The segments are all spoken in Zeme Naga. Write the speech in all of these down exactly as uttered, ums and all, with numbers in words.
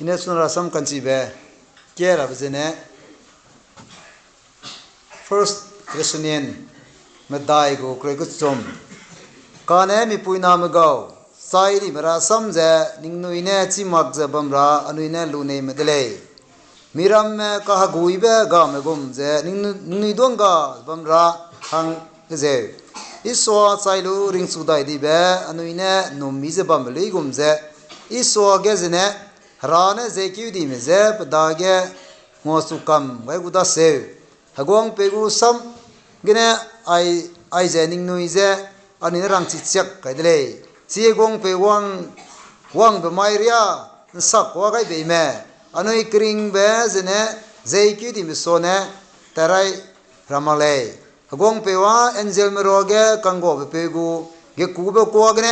I ne suna rasam kanchibe, kie rabe zene, First Thessalonian medai gu kereu kechum. Kane mipuiname gau, chai dime rasam ze ningnui ne chî mak ze bam ra anui ne luneime de lei. Miramme kaheguibe game gum ze ningnui, ningnui duangga bam ra hang zeu. Isua chai lu ringchu dai dibe anui ne ’nnum mi ze bambe luigum ze, Isua ge zene Hera ne zeikeu dime je pe dage nguachu kam gai gu daseu. Heguangpeu gu sam gene ai, aize ningnui je anui ne rangchi chiak kai de lei. Chi heguangpeu wang, wangbe mai riâ ’nsak kuâ gai beime, anui keringbe zene zeikeu dime suane tarai ra mak lei. Heguangpeu â angelme ruage kangguabe peu gu gekube kuâ gene,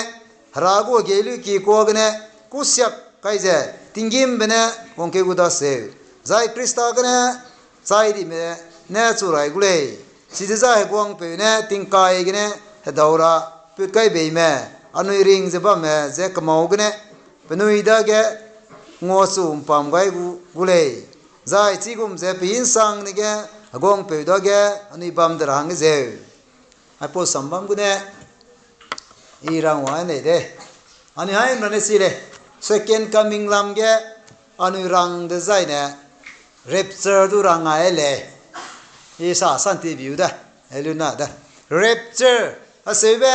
Hera gu hegei luiki kuâ gene, kusiak kai ze, tinggîmbe ne wangkeu gu daseu. Zai Khrista gene chai dime ne chu rai gu lei. Chidezai heguangpeu ne tingkai gene hedau ra put kai beime, anui ring ze bamme je kemau gene, penui dage nguachu ’mpam gai gu, gu lei. Zai chigum ze pe ’nsangne ge heguangpeu dage anui bam de ra hangge zeu. Aipau sambam gene, i rang wang nei de. Anui hai ’nrane si lei, second coming lam ge anui rang dezaine, rapture du rang ai lei. I sa santi biu da, eluna da. Rapture, aseube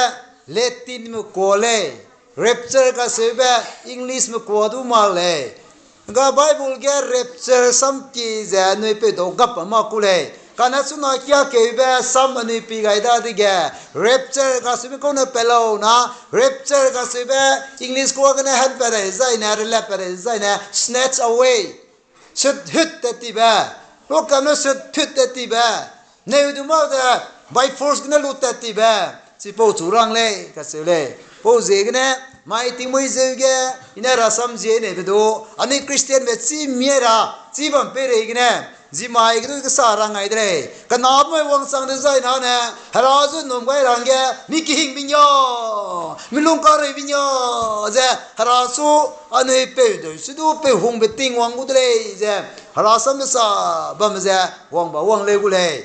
Latinme kuâ lei. Rapture kaseube Englishme kuâ du mak lei. Ga Bible ge rapture sam ki ze anui peudau gap a mak ku lei. Kane chuna kiakeube sam anui pi gai dadege, rapture kaseube kau ne pe lau na, rapture kaseube English kuâ gene hanpat dai zaine, relatpat dai zaine, snatch away. Sut hut tat tibe. Luakam ne sut hut tat tibe. Neu du mak ze by force gene lu tat tibe. Chipau chu rang lei, kacheu lei. Pau ziegene, mai tingmui zeu ge, i ne rasam zie neibe du, anui Christianme chî mie ra, chî bam peireigene, zimai ge du kesa rang ai de lei. Kena mai wangchang dezai nane, Hera zu ’nnum gai ra hangge, mi kehingbe nia, mi lungkareubi nia, ze Hera su anui peudeu su du pehungbe ting wang gu de lei, ze Hera sam mesa bamme ze wangba wang leu gu lei.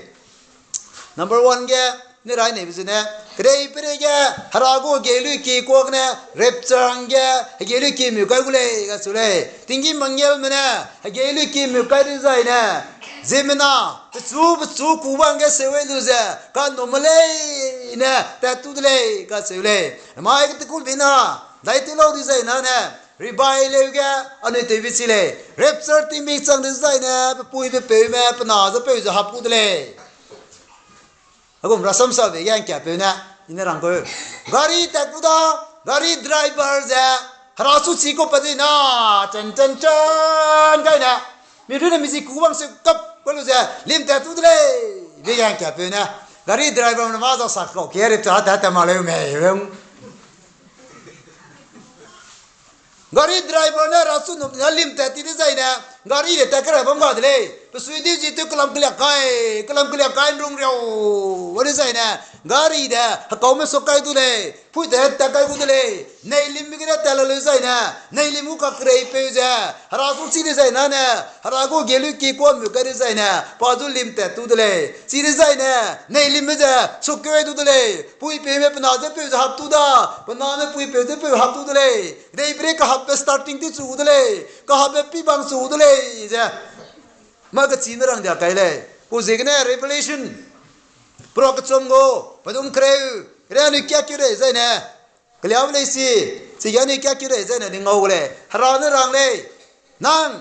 Number one ge, ne rai neibe zene, kedei peireige Hera gu hegei luiki kuâ gene rapture hangge hegei luiki meu kai gu lei, kacheu lei. Tinggîm angelme ne hegei luiki meu kai dezaine, ziemmena pechu pechu kuba hangge seuwei lu ze, ka'nnumme leine tat tu de lei, kacheu lei. Mai ketekulbena, dai tew lau dizai nane, rebai leu ge, anui tewbe chi lei. Rapture tingmik chang dezaine, pe pui pe peume, pe na ze peu ze hap gu de lei. Agum rasam sabe ge ’ngkiapeu ne, i ne rang kau. Gari tat ku da, gari driver ze, Hera su chi kau pat dui na, chan chan chan kai ne. Mi runne mi zi ku bang se kap kai lu ze, lim tat tu de lei. Be ge ’ngkiapeu ne. Gari driver ne ma za sak kau, ke rapture tat tat ma leu mei, weng. Gari driver ne Hera chu ’nnum na lim tat ti dezaine, gari de tat kerai bam ga de lei. Pesui di zi tew kelam keliak kai, kelam keliak kai ’nrung riau, wa dezaine, gari de hekaume suk kai du lei, pui de tat kai gu de lei. Neilimbe gene tat la leu zaine, neilim gu kakereipeu ze, Hera chu chi dezai nane, Hera gu hegei luiki kuâ meu kai dezaine, pa zu lim tat tu de lei. Chi dezaine, neilimbe ze sukkeu du de lei. Puipeume pe na ze peu ze hap tu da, pe name puipeu ze peu hap tu de lei. Kedei peirei kahapbe starting tew chu gu de lei, kahapbe pibang chu gu de lei, ze. Mâ kechî ne rang dia kai lei. Pau ziegene Revelation, Pera kechum gu, pedum kereu, re anui kiakeu rei zaine. Keliabe lei si, chige anui kiakeu rei zaine ning ngau gu lei. Hera ne rang lei. Nang,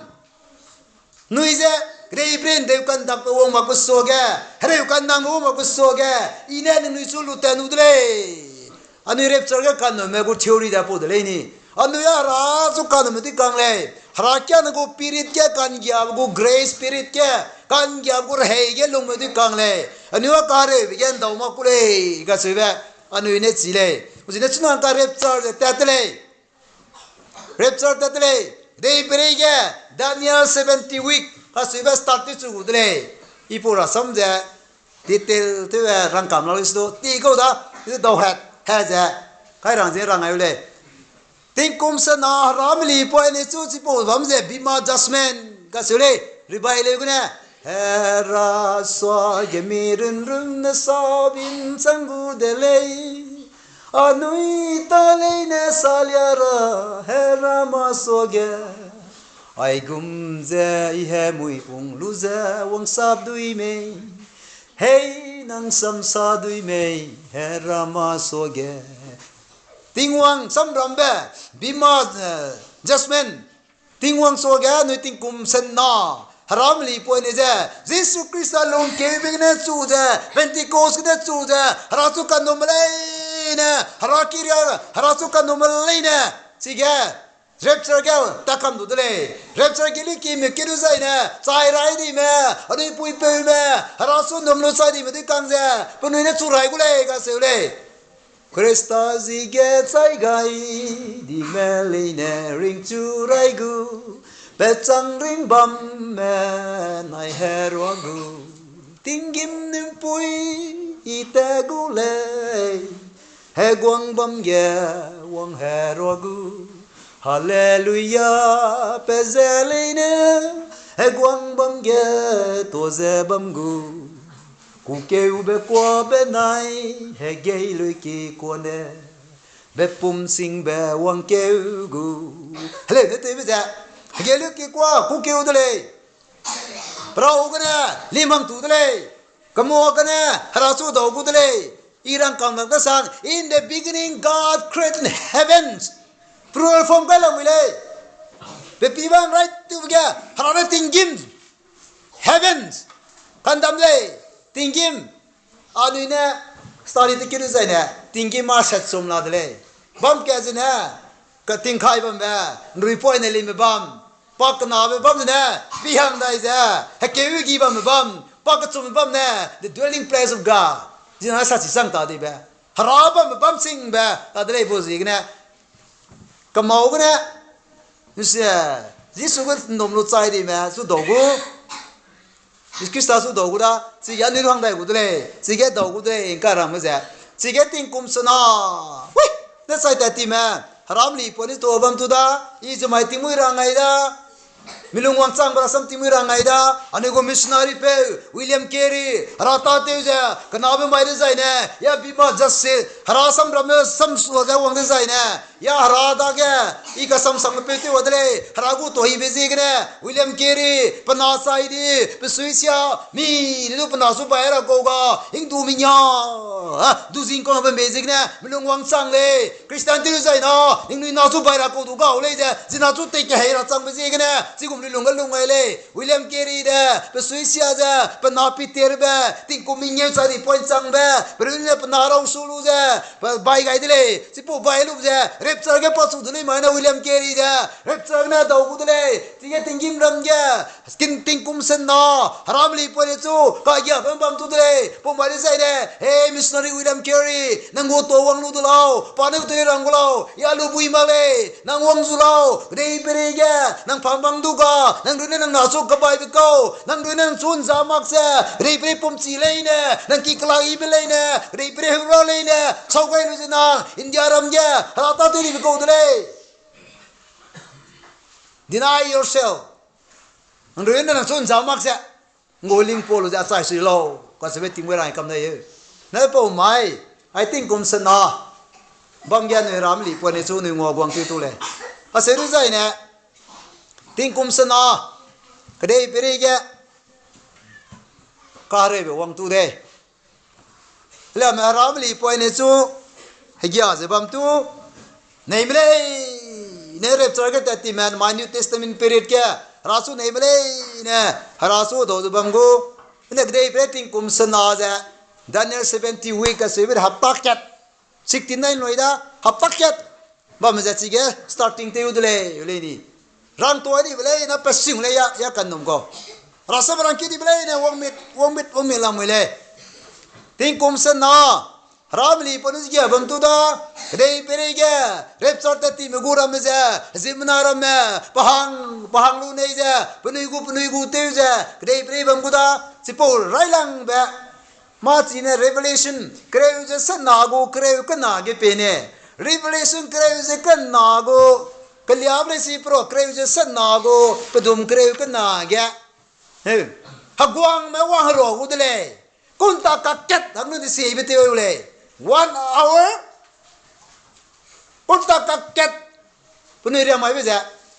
nui ze, kedei peirei ’ndeu kandakbe wang mak kesuage, hereu kandangbe wang mak kesuage, i ne ningnui chu lu tat nu de lei. Anui rapture ge ka'nnumme gu theory da pau de lei ni. Anui a Hera chu ka'nnumme di kang lei. Hera kiane gu spirit ge ka'nggiabe gu grace spirit ge, ka'nggiabe gu rehei ge lungme di kang lei. Anui a kahereube ge ’ndau mak ku lei, kacheube. Anui ne chi lei. Zine chuna ka rapture ze tat te lei. Rapture tat te lei. Kedei peirei ge Daniel seventy week kacheube start tew chu gu de lei. I pau rasam ze detail tew, eh, rangkam lau lei su du. Ti kau da, i dau het, he ze. Kai rang ze rang ai u lei. Tingkum sena Hera meli poine chu chipau bam ze bema judgment kaseu lei, rebai leu gene. Hera suage mi runrunne sabin chang gu de lei. Anui ta leine salia ra, Hera mâ suage. Aigum ze I hemui pung lu ze wangsap dui mei. Hei nang samsa dui mei, Hera mâ suage. Tingwang samrambe, bema, eh, judgment. Tingwang suage anui tingkum sena, Hera meli poine ze, Jisu Khrista lungkeube gene chu ze, Pentecost gene chu ze, Hera chu kanume leine, Hera kiria, Hera chu kanume leine, chige, rapture ge takam du de lei. Rapture ge likime kiru zaine, chai rai dime, anui puipeume, Hera chu num lu chai dime dui kang ze, penui ne chu rai gu lei kaseu lei. Khrista zi ge chai gai dime leine ringchu rai gu, pechang ring bamme nai herua gu. Tinggîm ningpui I tat gu lei, heguang bam ge wang herua gu. Haleluya, pe ze leine, heguang bam ge tuâ ze bam gu. Kukeube kuâ benai, hegei lui ki kuâ ne, bepum singbe wangkeu gu. Heleu ne tewbe ze, hegei lui ki kuâ, kukeu de lei. Perau gene, limang tu de lei. Kemua gene, Hera chu dau gu de lei. I rangkâng lam ge sang, in the beginning God created heavens. Plural form kai lamui lei. Pe pi bang right to ge, Hera ne tinggîm. Heavens. Kandam lei, tinggîm. Anui ne study te kiru zaine, tinggîm mâ sat sum la de lei. Bam ka zene, ka tingkai bambe, nrui poine lime bam, pa kenabe bam zene, pihang dai ze, hekeu gi bambe bam, pa kechumbe bam ne, the dwelling place of God. Zina sa chi sang ta dibe. Hera bambe bam singbe, ta de lei bu ziegene. Kemau gene, nse, Jisu ge num lu chai dime, chu dau gu. Jisu Khrista chu dau gu da, chige anui hang dai gu de lei, chige dau gu de lei, ngka rangme ze. Chige tingkum sena, wi, ne chai tat time, Hera meli poine tuâ bam tu da, I ze mai tingmui ra ngai da. Milung wangchangbe rasam tingmui ra ngai da, anui gu missionary peu, William Carey, Hera tâtew ze, kenabe mai dezaine, ya bema judge se, Hera samramme samsua ze wang dezaine, ya Hera dage, I kasamsangbe peu tew wa de lei, Hera gu tuâ hibe ziegene, William Carey, pe na chai di, pe suisia, mi, ne du pe na su bai ra kau ga, hingdu mia, a, du zingkangbe mei ziegene, milung wangchang lei, Christian tew zaina, ningnui na chu bai ra kau du gau lei ze, zina chu tei kehei ra changbe ziegene, chigum lui lung ge lung ai lei, William Carey de, pe suisia ze, pe na Peterbe, tingkum mengeu chai di point changbe, pe runne pe na rau su lu ze, pe bai gai de lei, chipau bai lu ze, rapture ge pa chu de lei mai ne William Carey de, rapture gene dau gu de lei, chige tinggîm ram ge, Kin tingkum sena, Hera meli poine chu, kagia bam bam tu de lei, pau mai dezaine, he missionary William Carey, nang gu tuâ wang lu du lau, pa ne gu tuâ rang gu lau, ya lu bui mak lei, nang wang zu lau, kedeipeirei ge, nang phangbang du ga, nang runne nang na chu kebaibe kau, nang runne nang chu nza mak ze, kedeipeirei pumchi leine, nang ki kelagibe leine, kedeipeirei heura leine, sau gai lu ze nang, India ram ge, Hera tâtew dibe kau de lei. Deny yourself. Nang runne nang chu nza mak ze, ngau ling pau lu ze achai sui lau, kacheube tingmui ra kam dai e. Ne pau mai, ai tingkum sena, bam ge anui Hera meli poine chu nui ngua guang tew tu lei. Acheu dezaine, tingkum sena, kedeipeirei ge, kahereube wang tu de. Lame Hera meli poine chu, hegia ze bam tu, neime lei, ne rapture ge tat time, mai New Testament period ge, Hera chu neime lei, ne, Hera chu dau ze bam gu, ne kedeipeirei tingkum sena ze, Daniel seventy week kacheube hapta kat, sixty-nine lui da, hapta kat, bamme ze chige starting tew de lei, lei ni. Rang tuâ dibe lei, na pe sing lei ya, ya kanum kau. Rasam rangkeu dibe lei, ne wangmit, wangmit, wangmit lamui lei. Tingkum sena, Hera meli poine chige bam tu da, kedeipeirei ge, rapture tat time gu ramme ze, ziemmena ramme, pahang, pahang lu nei ze, penui gu, penui gu tew ze, kedeipeirei bam gu da, chipau railangbe, mâ chine Revelation, kereu ze sena gu kereu kena ge pene. Revelation kereu ze kena gu, keliabe lei si pro kereu ze sena gu, pedum kereu kena ge. Heguangme wang herua gu de lei. Kunta kakat hang nu de sibe tew lei. One hour. Kunta kakat. Penui riam maibe ze,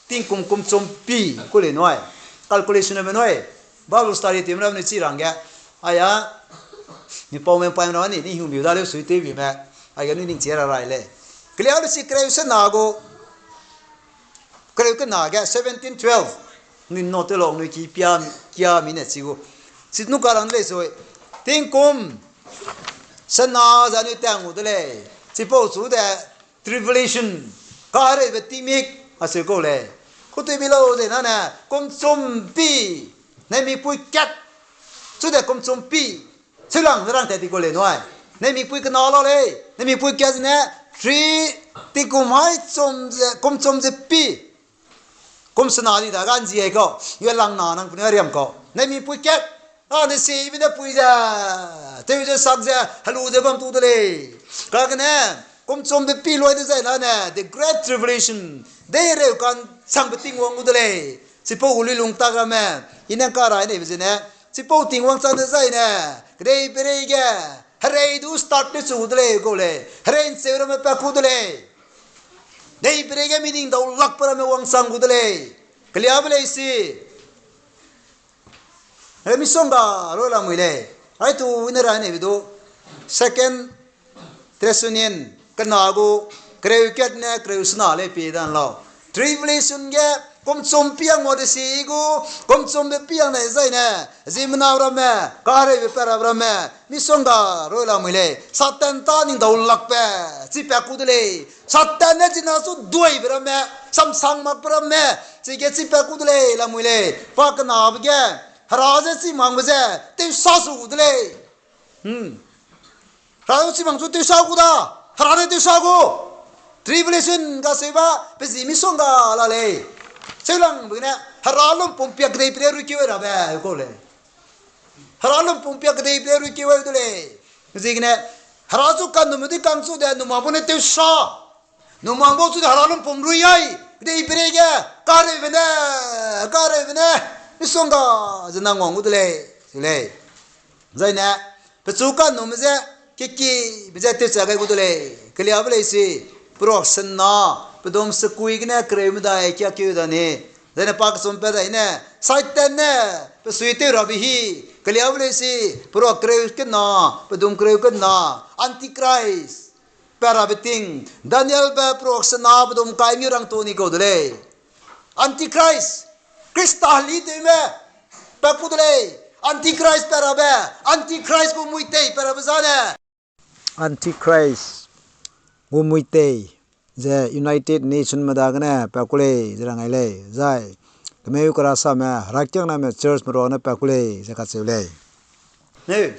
tingkum kumchum pi ku lei nui. Calculation be nui. Bible study tew me ra penui chi rangge. Aya, mi pau me pai me ra ni, ni hung biu da leu sui tew bi me. Aige nui ning chi ra rai lei. Keliabe lei si kereu sena gu. Kereu kena ge seventeen twelve. Nui note lung nui ki pia, kia mi ne chi gu. Chi nu ka rang lei sui. Tingkum sena ze anui tang gu de lei. Chipau chu de tribulation. Kahereube tingmik aseu kau lei. Kutui bi lau ze na ne, kumchum pi. Ne mipui kat. Chu de kumchum pi. Cheulang ze rang tat di kau lei nui. Ne mipui kena la lei. Ne mipui kat zene, three, tingkum hai chum ze, kumchum ze pi. Kum sena di da ga nzi ai kau. Yu lang na nang penui riam kau. Ne mipui kat. A ne sibe ne pui ze. Tew ze sak ze, helu ze bam tu de lei. Kagene, kumchumbe pi luai dezai na ne, the great tribulation. Deireu kan changbe Tingwang gu de lei. Chipau gu luilung tak ramme. I ne ka rai neibe zene. Chipau Tingwang chang dezai ne. Kedei peirei ge. Herei du start tew chu gu de lei kau lei. Herei ncheu ramme pa ku de lei. Dei peirei ge mi ning dau lakpe ramme wangchang gu de lei. Keliabe lei si. He misongga rui lamui lei. Aitu ne rai neibe du. Second Thessalonian kena gu kereu kat ne kereu sena lei pie dan lau. Tribulation ge kumchum piang wa de si gu, kumchumbe piang ne zai ne, ziemmena ramme, kahereube pe rabe ramme, misongga rui lamui lei, Satan ta ning dau lakbe, chipa ku de lei, Satan ne zina su duibe ramme, samsang makbe ramme, chige chipa ku de lei lamui lei, pa kenabe ge, hera ze chi makbe ze, tewsa su gu de lei. Hera du chi mang chu tewsa gu da. Hera ne tewsa gu. Tribulation kaseu ba, pe zi misongga la lei. Seulangbe gene, hera lumpum piak kedei peirei ruikeu rabe kau lei. Hera lumpum piak kedei peirei ruikeu de lei. Ziegene, hera chu kanumme di kangchu de, numa bu ne tewsa. Numa bu chu de hera lumpum rui ai. Kedei peirei ge, kahereube ne, kahereube ne. Misongga, ze nang wang gu de lei. Lei. Zai ne, pechu kanumme ze, kekibe ze tewcha gai gu de lei. Keliabe lei si, peruak sena, pedum sekui gene kereu medai kiakeu da ni. Zai ne pa kechum pat dai ne, Satan ne, pe suitew rabe hi. Keliabe lei si, peruak kereu kena, pedum kereu kena, Antichrist. Pe rabe ting, Danielbe peruak sena pedum kai ngi rang tu ni kau de lei. Antichrist, Khrista helitewme, pa ku de lei. Antichrist pe rabe, Antichrist gu muitei pe rabe zane. Antichrist gu muitei, ze United Nationme dagene pa ku lei, ze rang ai lei, zai. Kemeu kerasame, herakiangname churchme ruagene pa ku lei, ze kacheu lei. Neu.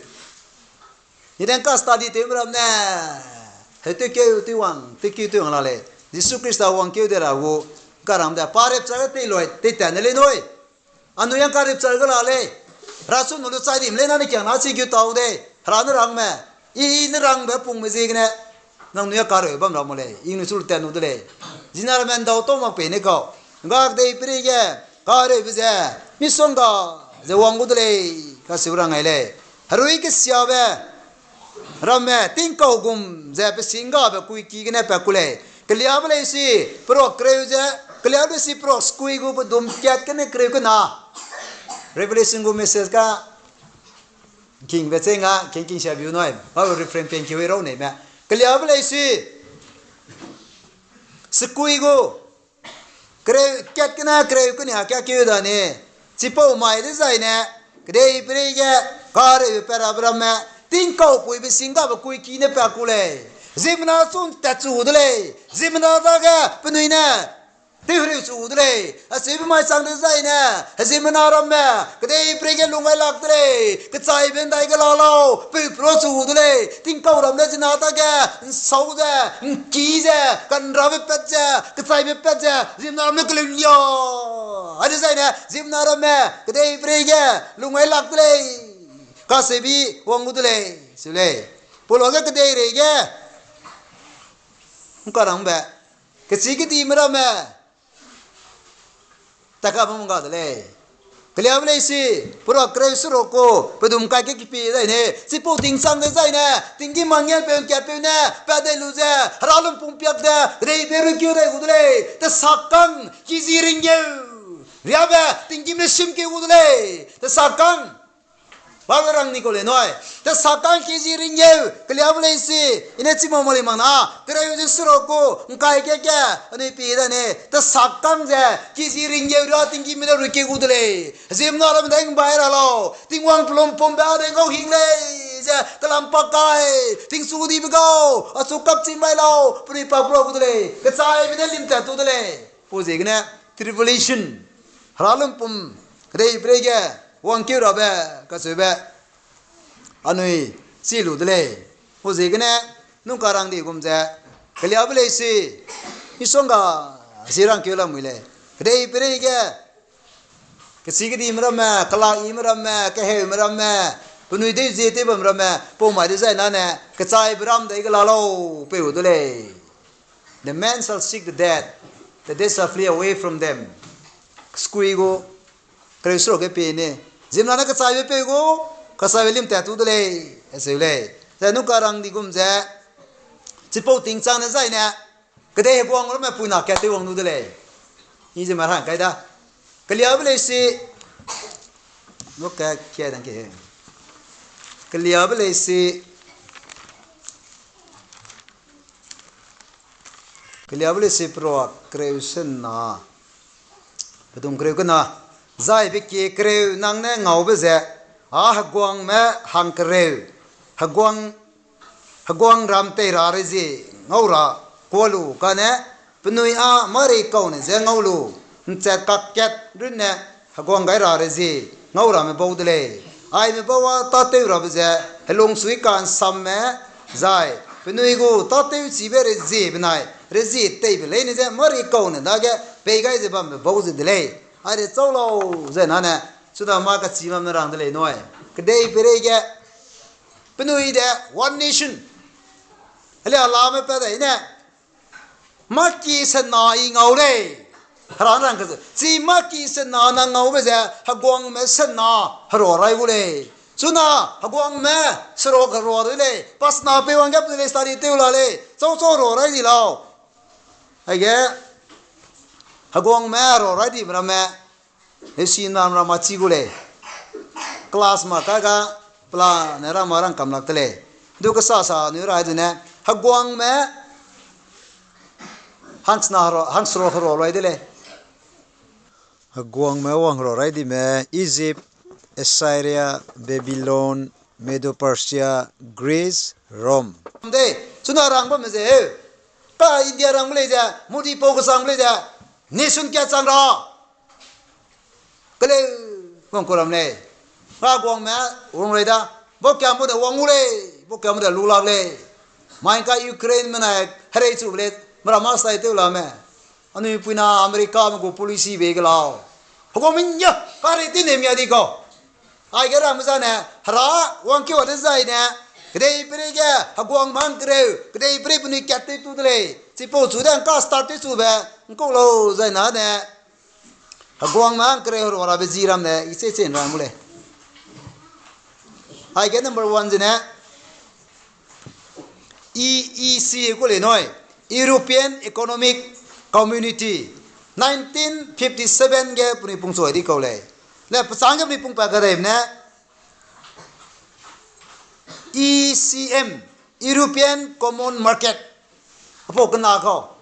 Nidang ka study tewme ram ne. He tewkeu, tewwang, tewkeu, tewwang la lei. Jisu Khrista wangkeu de ra gu. Ka ram de, pa rapture ge tei loi, tei tat ne lei nui. Anui yang ka rapture ge la lei. Hera chu nu lu chai dim lei na ne kiang na chi keu tau de. Hera ne rangme. I, i ne rangbe pungme ziegene. Nangnui a kareu bam ra mu lei. I nu chu lu tat nu de lei. Zina ramme ndau tau mak pei ne kau. Ngak dei peirei ge. Kahereube ze. Misongga. Ze wang gu de lei. Kaseu rang ai lei. Herui kesiabe. Ramme, tingkau gum ze pe singgabe kuiki gene pa ku lei. Keliabe lei si, peruak kereu ze, keliabe lei si peruak sekui gu pedum kat gene kereu kena. Revelation gu message ka, kingbe che nga, king king sia biu nui, ba refrain pen kiwi rau nei me. Keliabe lei si, sekui gu, kereu kat gene kereu kena kiakeu da ni, chipau mai dezaine, kedei peirei ge, kahereube pe rabe ramme, tingkau puibe singgabe kuiki ne pa ku lei. Ziemmena chun tatchu de lei. Ziemmena dage penui ne, tewhereuchu de lei. Acheube mai chang dezaine, ziemmena ramme, kedei peirei ge lung gai lak de lei. Kechaibe ndai ge la lau, peu pro chu de lei. Tingkau ram ne zina dage, nsau ze, nki ze, kanrabe pat ze, kechaibe pat ze, ziemmena ramme keleu lia. Ai dezaine, ziemmena ramme, kedei peirei ge, lung gai lak de lei. Kasebi, wang gu de lei, seu lei. Pau luage kedeireige, ’Ngkarangbe, kechî kedime ramme, ta ka bam ga de lei. Keliabe lei si, perua kereu seruk gu, pedum kai ge kepi dai ne, chipau tingchang de zai ne, tinggîm mangngeu peu ’ngkat peu ne, pa dei lu ze, hera lumpum piak ze, kedeiperei ruikeu dai gu de lei, tesakang, kiji ringgeu, riabe, tinggîm ne simkeu gu de lei, tesakang. Bible rang ni kau lei nui. Tesakang kiji ringgeu, keliabe lei si, i ne chî ma ma lei mak na, kereu ze seruk gu, ’ngkai ge ge, anui pi da ne, tesakang ze, kiji ringgeu ra tinggîm ne ruikeu gu de lei. Ziemmena ramme dai ’ngbai ra lau, Tingwang pelumpumbe â dei ngau hing lei, ze, kelam pak kai, tingchu dibe gau, achu kapchim bai lau, penui pak pura gu de lei, kechaime ne limtat tu de lei. Pau ziegene, tribulation, hera lumpum, kedeiperei ge, wangkeu rabe, kacheube, anui, chi lu de lei. Pau ziegene, ’ngkarang di gum ze, keliabe lei si, misongga, si rangkeu lamui lei. Kedeiperei ge, kechî kedime ramme, kelak ime ramme, keheume ramme, penui dei zie tew bam ramme, pau mai dezai nane, kechaibe ram dei kela lau, peu de lei. The men shall seek the dead, that they shall flee away from them. Skui gu, kereu seruk ge pie ne, ziemmena ne kechaibe peu gu, kechaibe limtat tu de lei, aseu lei. Zai ’ngkarang di gum ze, chipau tingchang ne zai ne, kedei heguang ramme puina kat tew wang lu de lei. I ze ma rang kai da. Keliabe lei si, lu ka kia dang ke. Keliabe lei si, keliabe lei si perua kereu sena. Pedum kereu kena. Zai pe kie kereu nang ne ngaube ze, a heguangme hangkereu, heguang heguangram tei ra rezie ngau ra kua lu kane, penui â mâreikaune je ngau lu, ’nchat kakkat runne heguang gai ra rezie ngau ramme bau de lei. Aime bau â tâtew rabe ze, helungsui ka'nsamme, zai penui gu tâtewchibe rezie benai rezie teibe leine je mâreikaune dage pei gai ze bambe bau ze de lei. Aide chau lau ze nane, chuna mâ kachimame rang de lei nui. Kedeiperei ge, penui de one nation. Helia lame pa dai ne, mâ ki sena i ngau lei. Hera rang ke ze, chi mâ ki sena nang ngaube ze, heguangme sena herua rai gu lei. Chuna heguangme seruk herua de lei. Pa sena pei wangge pe de lei, study tew la lei. Chau chau herua rai di lau. Aige, heguangme herua rai dime ramme, heusi nam ra mâ chi gu lei. Class ma ka ga, pelane ra mâ rang kam lak de lei. Du kesa sa nui rai dene, heguangme hangsena herua, hangseruk herua rai de lei. Heguangme wang herua rai dime, Egypt, Assyria, Babylon, Medo-Persia, Greece, Rome. De, chuna rang bamme ze, pa India rang lei ze, Modi pau kesang lei ze, nation kia chang ra. Keleu, wang ku ram lei. Heguangme, wang lei da. Bau kiam bu de wang gu lei, bau kiam bu de lu lak lei. Mai ka Ukraine me na herei chu lei, mera mâ sai tew lame. Anui puina Americame gu policy be ge lau. Heguangme nia, karei tine mia di kau. Aige rangme zane, hera wangkeu a dezaine, kedeiperei ge, heguangme hangkereu, kedeiperei penui kat tew tu de lei. Chipau chu de ngka start tew chube, ngkau lau zaina ne, heguangme hangkereu herua rabe ji ram ne, i che che nrang gu lei. Aige number one zene, E E C ku lei nui, European Economic Community, nineteen fifty seven ge penui pungchuai di kau lei. Le pechâng ge penui pungpat kareime ne, E C M, European Common Market. Apau kena kau.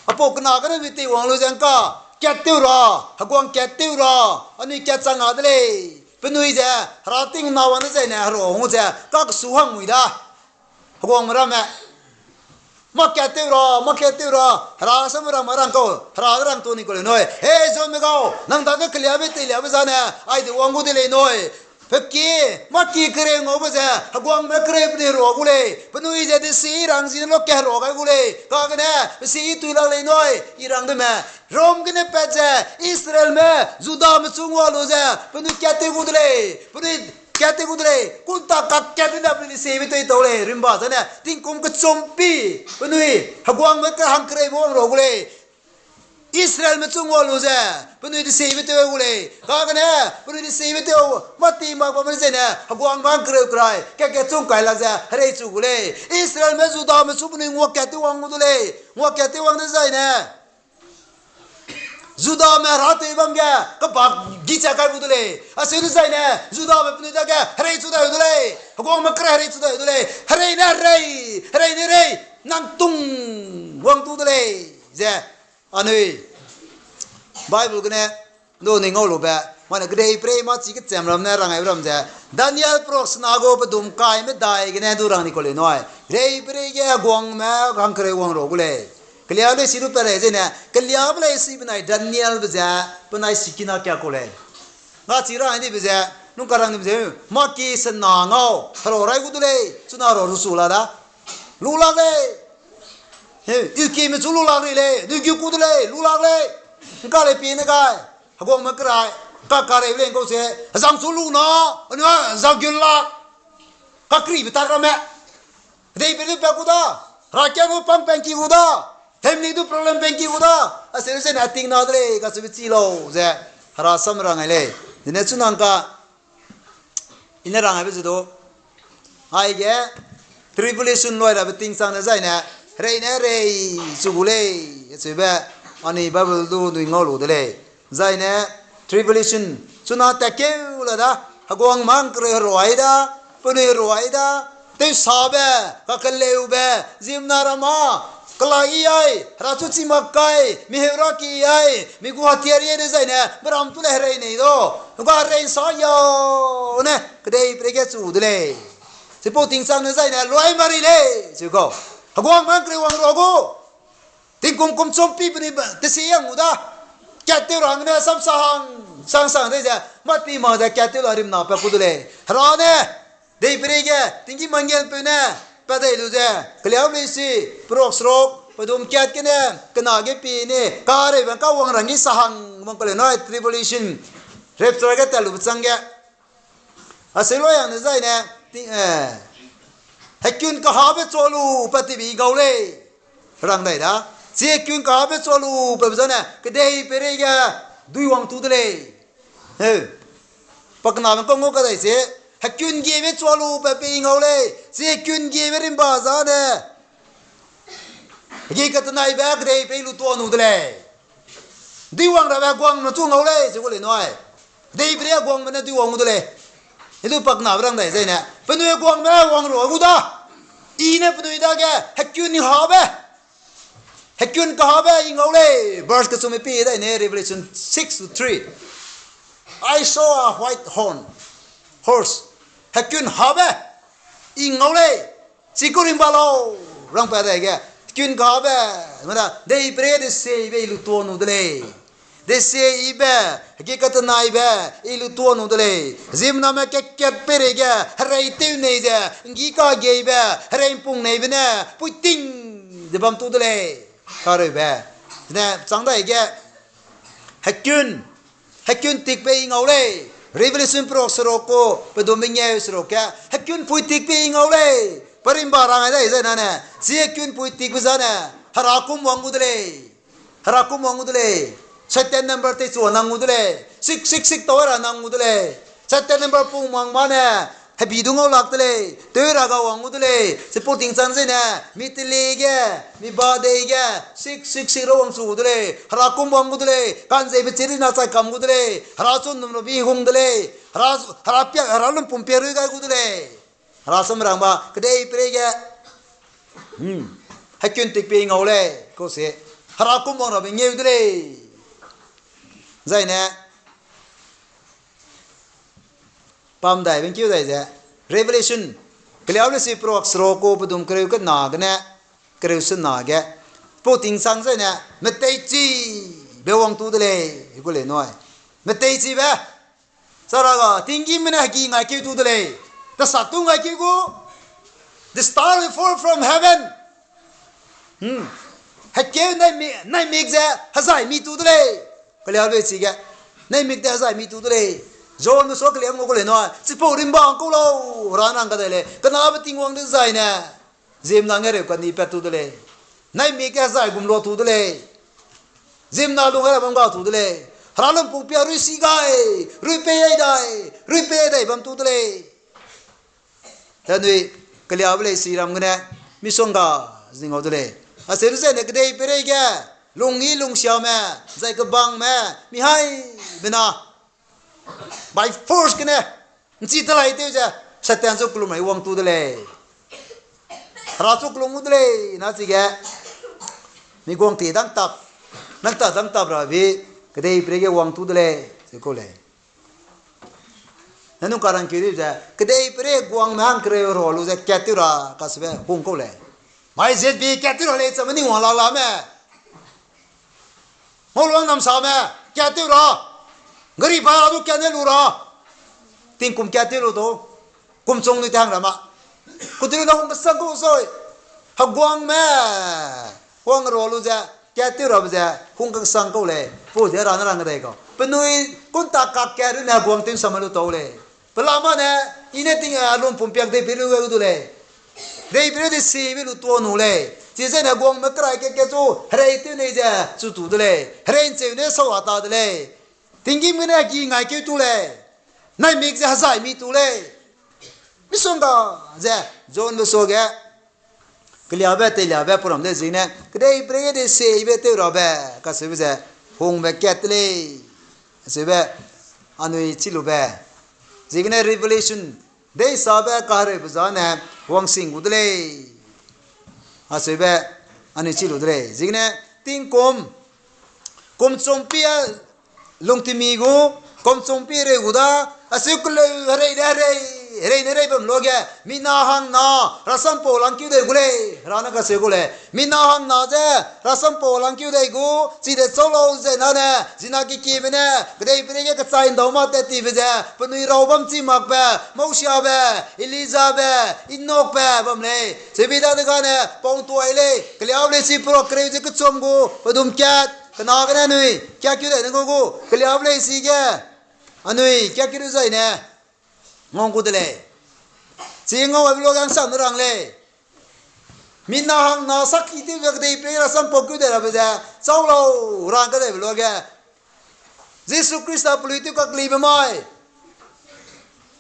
Apau kena gene mi teiwang lu ze ngka, kat tew ra, heguang kat tew ra, anui kat chang a de lei. Penui ze, hera ting na wan de zaine, herua hung ze, kakesu hang mui da. Heguangme ramme. Mâ kat tew ra, mâ kat tew ra, hera samme ramme rang kau, hera rang tu ni kau lei nui. Hei, zome gau, nang dage keliabe teiliabe zane, aide wang gu de lei nui. Pe ki, mâ ki kereu ngaube ze, heguangme kereu penui herua gu lei. Penui ze desi rang zi ne lo kaherua gai gu lei. Kagene, pesi i tui lak lei nui, i rang deme. Rome gene pat ze, Israelme, Judame chu ngua lu ze, penui kat tew gu de lei. Penui Kat tew gu de lei, kunta kakat ne penui deseibe tew tau lei, rimba zane, tingkum kechumpi, penui, heguangme ke hangkereibe wang ra gu lei. Israelme chu ngua lu ze, penui deseibe tew gu lei. Kagene, penui deseibe tew, mâ ti mak bamme zene, heguangme hangkereu kerai, kat kat chung kai lak ze, herei chu gu lei. Israelme Judame chu penui ngua kat tew wang gu de lei. Ngua kat tew wang dezaine, Judame herâtew bam ge, kebak gi cha kai gu de lei. Aseu dezaine, Judame penui dage, herei chu dai de lei. Heguangme kerai herei chu dai de lei. Herei ne herei, herei ne herei, nang tung wang tu de lei. Ze, anui, Bible gene, du ni ngau lube, mane kedeiperei mâ chi kecham ram ne rang ai ram ze, Daniel perok sena gu pedum kai medai gene du rang ni kau lei nui. Kedeiperei ge heguangme hangkereu wang ra gu lei. Kelia lei si du pe lei zene, keliabe lei si benai Danielbe ze, penai sikina kia kau lei. Nga chi rang dibe ze, nung karang dibe ze, mâ ki sena ngau, herau rai gu de lei, chuna herau rusu la da. Lu lak lei. He, ikime chu lu lak rei lei, nui gu ku de lei, lu lak lei. Ngka lei pie ne gai, heguangme kerai, ka kareu lei ngkau se, hezang chu lu na, anui hezang gun lak. Kakribe tak ramme. Kedeiperei du pa ku da, herakiang du pang pengki gu da, family du problem pengki gu da, aseu zene ating na de lei, kacheube chi lau ze, herasam rang ai lei. Dene chunang ka, i ne rang aibe ze du, aige, tribulation loi rabe tingchang dezaine, herei ne herei chu gu lei, acheube, anui Bible du nui ngau lu de lei. Zaine, tribulation, chuna tatkeu la da, heguangme hangkereu herua ai da, penui herua ai da, tewsabe, kakeleube, ziemmena ram â, kelai i ai, hera chu chi mak kai, mi heu ra ki ai, mi gu hatiar i ai dezaine, meram tu le herei nei da, ga herei sa ya, ne, kedeiperei ge chu de lei. Chipau tingchang dezaine, loi mari lei, cheu kau. Heguangme hangkereu wang ra gu. Tingkum kum chumpi penui ba, tesi yang gu da. Kat tew rang ne sam sa hang, sang sang de ze, mâ ti mak ze kat tew la rimna pa ku de lei. Hera ne, kedeiperei ge, tinggîm mangelpeu ne, pa dei lu ze, keliabe lei si, perok seruk, pedum kat gene, kena ge pie ne, kareibe ka wang rang ge sa hang, wang kau lei nui tribulation, rapture ge tat lube chang ge. Aseu loi yang dezaine, ti, eh, hekun kahabe chua lu pa tibi ngau lei. Rang dai da. Chi hekun kahabe chua lu pa be zane, kedeiperei ge, dui wang tu de lei. Heu. Pakenabe kau ngau kadai se, hekun giebe chua lu pa pe ngau lei. Chi hekun giebe rimba zane, hegi katenaibe kedeiperei lu tuâ nu de lei. Dui wang rabe heguangme chu ngau lei, ze gu lei nui. Kedeiperei heguangme ne dui wang gu de lei. I du pakenabe rang dai zaine, penui heguangme wang ra gu da. I ne penui dage, hekun habe. Hekun kahabe i ngau lei. Verse kechume pie dai ne, Revelation six to three. I saw a white horn, horse. Hekun habe i ngau lei. Chi ku rimba lau, rang pa dai ge. Hekun kahabe, mada, kedeiperei deseibe i lu tuâ nu de lei. Deseibe, hegi katenaibe, i lu tuâ nu de lei. Ziemmename kat kat peireige, herei tew nei ze, nggi kageibe, herei mpung neibe ne, puiting ze bam tu de lei. Kareube. Ne, chang dai ge, hekun, hekun tikbe i ngau lei. Revelation perok seruk ku, pedum mengeu seruk ge, hekun pui tikbe i ngau lei. Pa rimba rang ai dai zai nane, chi hekun pui tikbe zane, hera kum wang gu de lei. Hera kum wang gu de lei. Satan number tei chua nang gu de lei. Six six six tau ra nang gu de lei. Satan number pung mang ma ne, hebi du ngau lak de lei. Tew ra ga wang gu de lei. Chipau tingchang zene, mi teli ge, mi ba dei ge, six six six ra wang chu gu de lei. Hera kum wang gu de lei. Kanzeibe chiri na chai kam gu de lei. Hera chu num ra bi hung de lei. Hera, hera piak, hera lumpum piak rui gai gu de lei. Hera sam rang ba, kedeiperei ge. Hmm. Hekun tikbe i ngau lei, kau se. Hera kum wang rabe ngeu de lei. Zaine. Pam dai bengkeu dai ze. Revelation. Keliabe lei si perok seruk ku pedum kereu kena gene, kereu sena ge. Pau tingchang zaine, meteichibe wang tu de lei, gu lei nui. Meteichibe. Saraga, tinggîmme ne hegi ngaikeu tu de lei. Tesa tu ngaikeu gu. The star will fall from heaven. Hmm. Hekeu nai mi, nai mik ze, hezai mi tu de lei. Keliabe lei si ge. Nai mik de hezai mi tu de lei. Johnbe sua keliam ngau gu lei nui, chipau rimba ngkau lau, Hera nang kadai lei, kenabe Tingwang dezaine, ziemmena nge reu kani pat tu de lei. Naimik ge zai gum lua tu de lei. Ziemmena lung ge bam ga tu de lei. Hera lumpung pia rui si gai, rui pei ai dai, rui pei ai dai bam tu de lei. Anui keliabe lei si ram gene, misongga zi ngau de lei. Acheu dezaine kedei peireige, lungyi lungsiame, zai kebangme, mihaibe na, by force gene, ’nchi telai tew ze, Satan chu kelum mai wang tu de lei. Hera chu kelum gu de lei, na chige, mi guang ti dang tap, nang ta dang tap rabe, kedei peireige wang tu de lei, ze kau lei. Nanung karangkeu di ze, kedei peirei guangme hangkereu ra lu ze kat tew ra kacheube hung kau lei. Mai zetbi kat tew ra lei chame ning wang lak lame. Ngau luang namsame, kat tew ra. Gari ba du kat ne lu ra. Tingkum kat tew lu du. Kum chung nui te hang ra ma. Kuteri na hung kesang kau sui. Heguangme. Wang ra lu ze, kat tew rabe ze, hung kesang kau lei. Pau ze ra ne rang dai kau. Penui, kunta kak kat runne heguang tew ’nsam lu tau lei. Pelama ne, i ne ting, a, lumpum piak dei pei lu ge du lei. Dei pei de sibe lu tuâ nu lei. Chize ne guangme kerai kat kat chu, herei tew nei ze, chu tu de lei. Herei ’ncheu ne sau a ta de lei. Tinggîm gene hegi ngaikeu tu lei. Naimik ze hezai mi tu lei. Misongga ze, Johnbe suage, keliabe, teiliabe, program de ziegene, kedei peireige de sibe tew rabe, kacheube ze, hungbe kat lei. Acheube, anui chi lube. Ziegene Revelation, deisabe kahereube zane, wangsing gu de lei. Acheube, anui chi lu de lei. Ziegene, tingkum, kum chumpi a, lungtimi gu, kum chumpi rei gu da, aseu keleu herei de herei, herei ne herei bam luage, mina hangna, rasampau langkeu dei gu lei, Hera ne kaseu gu lei. Mina hangna ze, rasampau langkeu dei gu, chide chau lau ze nane, zina kekiebe ne, kedei peireige kechai ’ndau ma tat tibe ze, penui raw bam chi makbe, Mosiabe, Elijabe, Enokbe bam lei. Chibi dadegane, pau ’ntuai lei, keliabe lei si pro kereu ze kechum gu, pedum kat, kena gene anui, kiakeu dai ne gu gu, keliabe lei si ge, anui, kiakeu dezaine, ngau gu de lei. Chi ngau aibe luage hangsam ne rang lei. Mina hangna sakki tewbe kedei peireige rasampau keu dei rabe ze, chau lau, rang kadaibe luage. Jisu Khrista pelui tew kakelibe mai.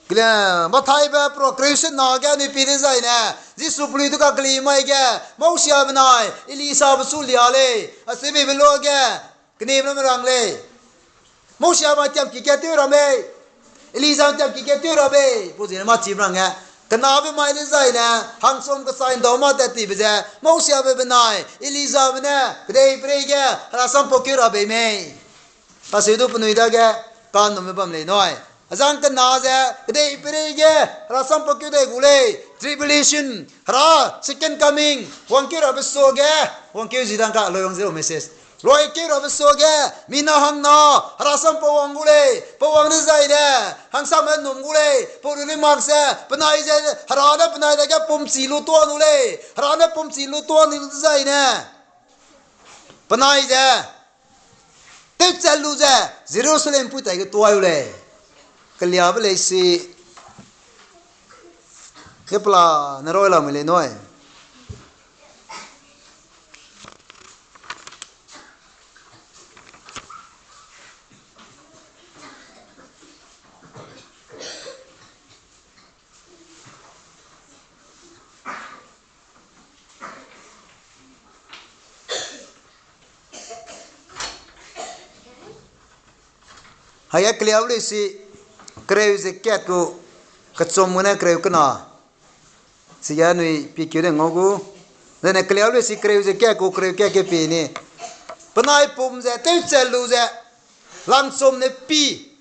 Kele, Mathaibe pro kereu sena ge anui pie dezaine, Jisu pelui tew kakeli mai ge, Mosiabe benai, Elijabe chu lia lei, acheubeibe luage, keneme ramme rang lei. Mosiabe tiamki kat tew ra mei, Elijabe tiamki kat tew ra mei, pau ziegene mâ chim rangge. Kenabe mai dezaine, hangsum kechai ’ndau ma tat tibe ze, Mosiabe benai, Elijabe ne, kedei peireige, rasampau keu ra bei mei. Kaseu du penui dage, kanume bam lei nui. Azang kena ze, kedei peireige, rasampau keu dei gu lei, tribulation, Hera, second coming, wangkeu rabe suage, wangkeu zi dang ka, loi wang zero message. Loi keu rabe suage, mina hangna, rasampau wang gu lei, pau wang dezaine, hangsame num gu lei, pau runne mak ze, penai ze, Hera ne penai dage pumchi lu tuâ nu lei, Hera ne pumchi lu tuâ nu dezaine. Penai ze, tewchat lu ze, Jerusalem pui tai ge tuâ u lei. Keliabe lei si, ge pela ne roi lamui lei nui. Haia keliabe lei si, kereu ze kat gu, kechum gene kereu kena. Chige anui pikeu de ngau gu. Zene keliabe lei si kereu ze kat gu, kereu kat ge pie ni. Penai pum ze, tewchat lu ze. Langchum ne pi.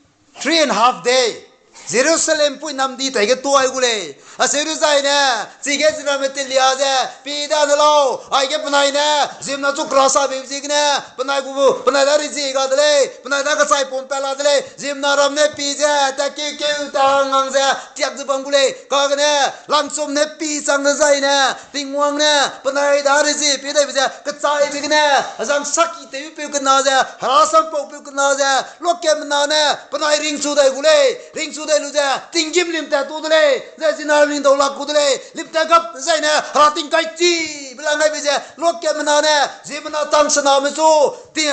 Three and half day, Jerusalem pui namdi tai ge tuâ gu lei. Acheu dezaine, chige zina me telia ze, pi da ne lau, aige penai ne, ziemmena chu kera sa beibe ziegene, penai gu, penai da rezie ga de lei, penai da kechai pum pat la de lei, ziemmena ram ne pi ze, tat keukeu ta ngang ze, tiak ze bam gu lei, kagene, langchum ne pi chang dezaine, Tingwang ne, penai da rezie pi daibe ze, kechai ziegene, azang saki tewpeu kena ze, hera sampaupeu kena ze, luakatmena ne, penai ringchu dai gu lei, ringchu dai lu ze, tinggîm lim tat tu de lei, zai zina ringdau lak gu de lei, lim tat gap zaine, hera tingkai chi, be la ngaibe ze, luakatmena ne, ziemmena chang sename chu, ti,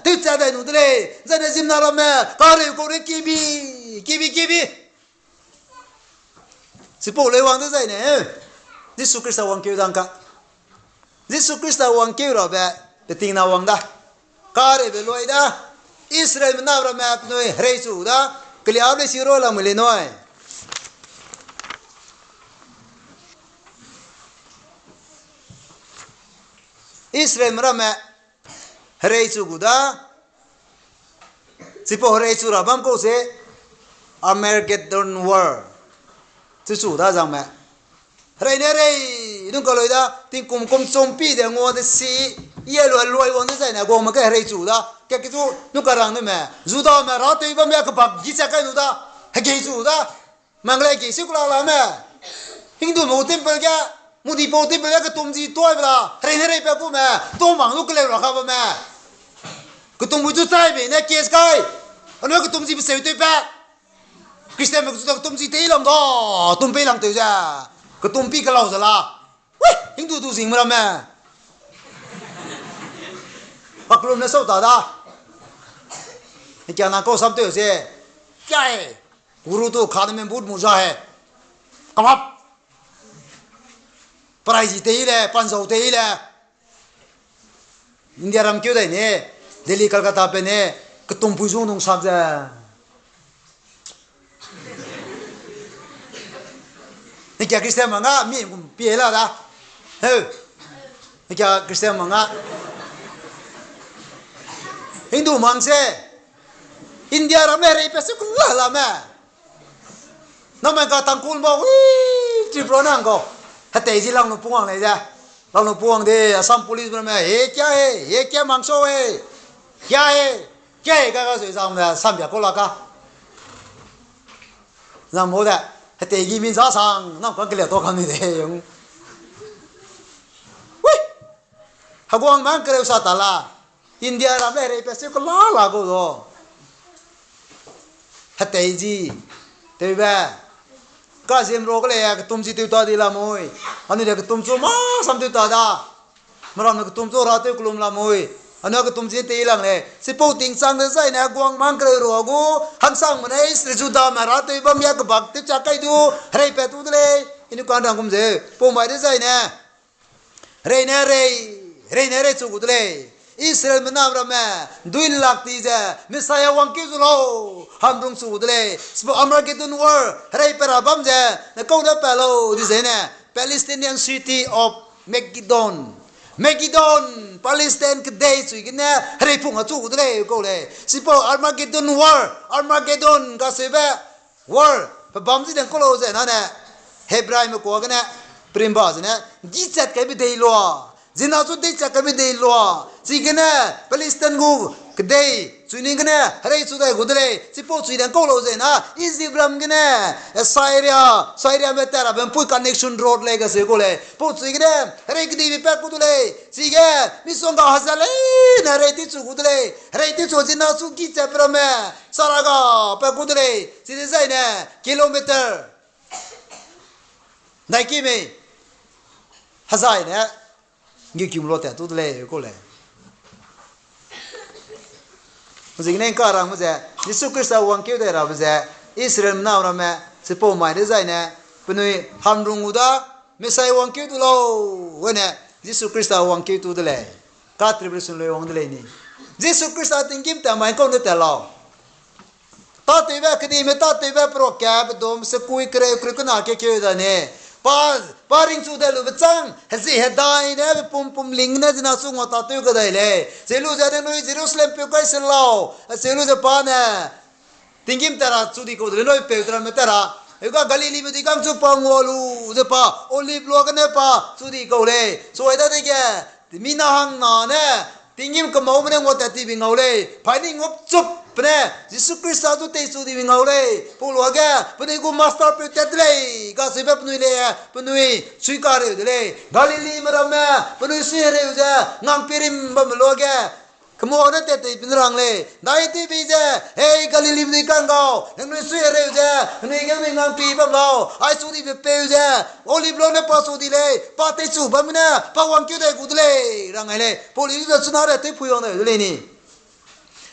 tewcha dai nu de lei, zaine ziemmena ramme, kareu kau re kibi, kibi, kibi. Chipau lei wang dezaine, Jisu Khrista wangkeu dang ka. Jisu Khrista wangkeu rabe, peting na wang da. Kareube luai da. Israelme na ramme penui hereichu da. Keliabe lei si ro lamui lei nui. Israelme ramme hereichu gu da. Chipau hereichu ra bam kau se Armageddon War. Chuchu da zangme. Hereine rei, nung kalui da, tingkum kum chumpi de ngua de si, ye luai luai wang dezaine, guangme ke hereichu da, ka kechu, nung karang nume, Judame, ratei bamme kebak gi cha kai nu da, hegeichu da, manglei gei si kula lame, Hindume gu temple ge, Modipau temple ge ketum zi tuaibe la, hereine rei pa kume, tumang nu keleu ra ka bamme. Ketumpui chu chaibe ne case kai, anui ketum zi beseu tewpa. Christianme kechu da ketum zi tei lam da, tum pei lang tew ze. Ketum pi kelau ze la. Wi, Hindu du zingme ramme. Paklum ne sau ta da. Kia na kau sam tew se. Kia e. Guru tu khane men but mu za he. Kamap. Parai zi tei le, panzau tei le. India ram keu dai ne, Delhi, Kolkata pe ne, ketumpui zung nung sam ze. Ne kia Christian manga, mi gum pie la da. Heu. Ne kia Christian manga. Hindu mang se. India ramme rei pe se kula la me. Name ka Tangkhul ba, wi, Tripura nang kau. Hetei zi lang lu puang lei ze. Lang lu puang de, Assam Police ramme, he kia he, he kia mangso he. Kia he, kia he, ka ka sui zang me, sam bia kau la ka. Zang mo de, hetei gi mi za sang, nang kang kelia to kang ni de, yung. Wi! Heguang mang kereu sa ta la. India ramme rei pe se kula la kau do. Hetei zi. Tewbe. Ka ziem ro ke lei, ketum zi tew ta di lamui. Anui de ketum chu ma sam tew ta da. Meramme ketum chu ra tew kelum lamui. Anui ketum zi tei lang lei. Chipau tingchang dezaine heguang mang kereu ro gu. Hangsangme ne Israel Judame ra tew bam ya kebak tew cha kai du. Herei pat tu de lei. Inu kan rang gum ze. Pau mai dezaine. Reine rei, reine rei chu gu de lei. Israelme na ramme, duilak ti ze, Messiah wangkeu zu lau, hamrung chu gu de lei. Sbo Armageddon war, herei pe ra bam ze, ne kau ne pa lau, di zene, Palestinian city of Megiddo. Megiddo, Palestine kedei chui gene, herei pung a chu gu de lei, kau lei. Sbo Armageddon war, Armageddon kaseube, war, pe bam zi deng kau lau ze nane, Hebraime kua gene, perimba zene, gichat kaibe dei lua, zina chu deichat kaibe dei lua, chigene, Palestine gu kedei, chui ning gene, herei chu dai gu de lei, chipau chui deng kau lau ze na, Egypt ram gene, Syria, Syriame ta rabe mpui connection road lei kase kau lei, pau chui gene, herei kedeibe pat gu de lei, chige, misongga haza leine herei ti chu gu de lei, herei ti chu zina chu gichat pe ramme, saraga pat gu de lei, chidezaine, kilometer. Daiki mei. Hazai ne. Ngi kim lo tat tu de lei kau lei. Zigene karangme ze, Jisu Khrista wangkeu dai rabe ze, Israelme na ramme, chipau mai dezaine, penui hamrung gu da, Messiah wangkeu tu lau, wene, Jisu Khrista wangkeu tu de lei. Ka tribulation lui wang de lei ni. Jisu Khrista tinggîm tat mai kau ne tat lau. Tâtewbe, kedime tâtewbe, perok ka, pedum, sekui, kereu, kereu kena ke keu da ne. Pa, pa ringchu dai lube chang, hezi hedai ne, pe pum pum ling ne, zina chu ngua tâtew kedai lei. Ze lu ze ne lui Jerusalem peu kai se lau. Ze lu ze pa ne. Tinggîm tat ra chu di kau de lei, lui peu tat ramme tat ra. Heuga Galilime dui kang chu pa ngua lu ze pa Olive lua gene pa chu di kau lei. Suai dadege, mina hangna ne, tinggîm kemaume ne ngua tat tibe ngau lei. Paîni ngupchupbe ne Jisu Khrista zu teichu dibe ngau lei. Pau luage, penui gu master peu tat de lei, kacheube penui lei, penui suikareu de lei. Galilime ramme, penui suihereu ze, ngangpie rim bamme luage, kemua ne tat tei pin rang lei. Dai tewbe ze, hei Galilime dui kang gau, ningnui suihereu ze, penui ge nui ngangpie bam lau, ai chu dibe peu ze, Olive lua ne pa chu di lei, pa teichu bamme ne, pa wangkeu dai gu de lei, rang ai lei. Pau lu ze chuna re tewpui wang dai de lei ni.